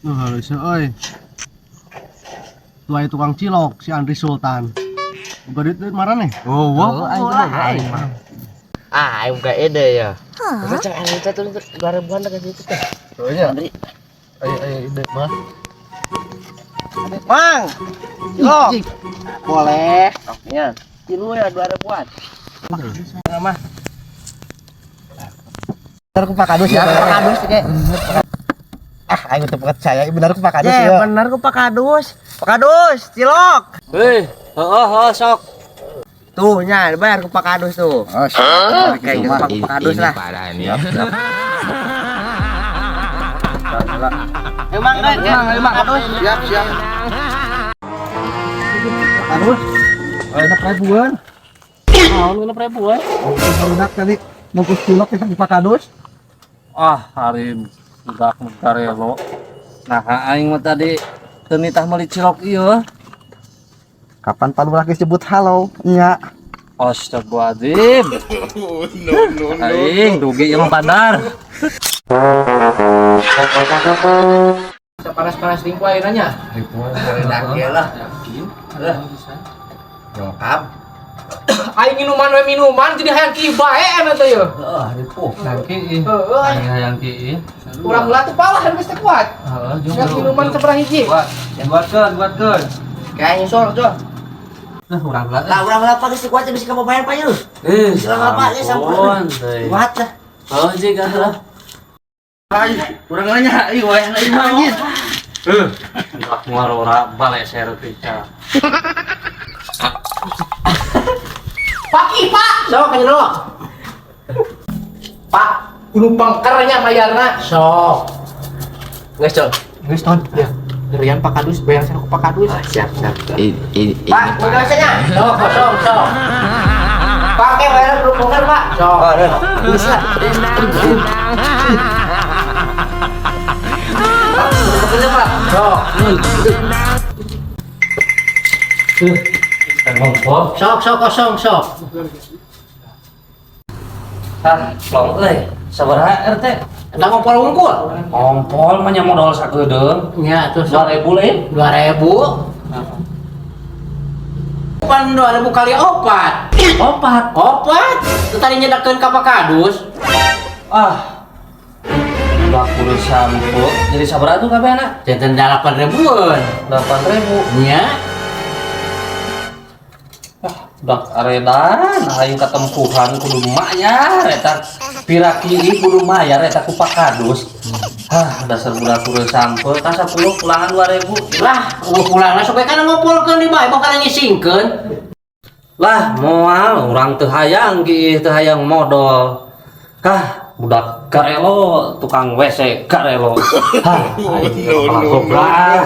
Duh, halus euy. Tuai tukang cilok si Andri Sultan. Boga duit duit marane? Oh, Oh, aing mah aing mah. Ah, aing buka ide ya. Udah cek aing teh tuh 2 ribuan ke situ teh. Oh iya. Andri. Ayo ayo ide mah. Mang. Cilok. Boleh. Ya. Tilu ya 2 ribuan. Mah. Bener ku Pak Kadus ya. Pak Kadus kayak. Ah, aing teu percaya bener ku Pak Kadus Ya, ya. bener ku Pak Kadus. Pak Kadus, cilok. Hei, heeh heeh sok. Tuh nya bayar ku Pak Kadus tuh. Oh, siap. Oke, gitu Pak Pak Kadus lah. Siap, siap. Emang kan, emang Kadus. Siap, siap. Kadus. Enak ribuan. Naon 6 ribu eh? Barudak tadi bungkus cilok kita di Pak Kadus. Ah, hari budak garelo. Nah, aing mah tadi teu nitah meuli cilok ieu. Kapan Pak Lurah geus sebut halo nya. Astagfirullahaladzim. No, no, no. Aing rugi ieu mah bandar. Panas-panas tingku airnya nya. Ribuan lah. Yakin? Nyokap. Aing minuman we minuman jadi hayang ki bae emang teh ye. Heeh, ripuh. Hayang ki. Heeh, Aing hayang ki. Urang heula tuh palah geus teu kuat. Heeh, jeung Siap minuman sabaraha hiji. Buat, buatkeun, buatkeun. Kayak nyusul tuh. Nah, urang heula. Lah urang heula Pak geus kuat bisa kababayan Pak yeuh. Eh, Silakan, Pak, ya, sampun. Kuat lah. Oh, jig atuh. Urang nanya, ih wayahna ieu mah anjir. Eh, budak ngarora baleser pica. Paki, Pak. Sok ka jero. Pak, kudu pengkernya mayarna. Sok. Geus, Col. Geus ton. Ya. Ngerian Pak Kadus, bayar sana ku Pak Kadus. Ah, siap, siap. Pak, udah nya. Sok, kosong, sok. Pakai bayar kudu pengker, Pak. Sok. Oh, udah. Bisa. Pak, kudu pengkernya, Pak. Sok. Ngompol. Sok, sok kosong, sok. Hah, plong euy. Sabaraha RT? Eta ngompol wungkul. Ngompol mah nya modal sakedeung. Nya tuh sok. 2000 lain. 2000. Pan 2000 kali opat. Opat. Opat. Itu tadi nyedakeun ka Pak Kadus. Ah. Budak kudu sampo. Jadi sabaraha tuh kabeh anak? Janten 8 ribuan. 8000. Nya. Budak aredan aing katempuhan kudu mayar eta piraki kudu mayar eta ku Pak Kadus. Hah, dasar budak kudu sampo ka 10 pulangan 2000. Lah, eueuh pulangna sok we kana ngompolkeun di bae bakal ngisingkeun. Lah, moal urang teu hayang ki teu hayang modal. Hah, budak garelo tukang WC garelo. Hah, aing kepala goblok.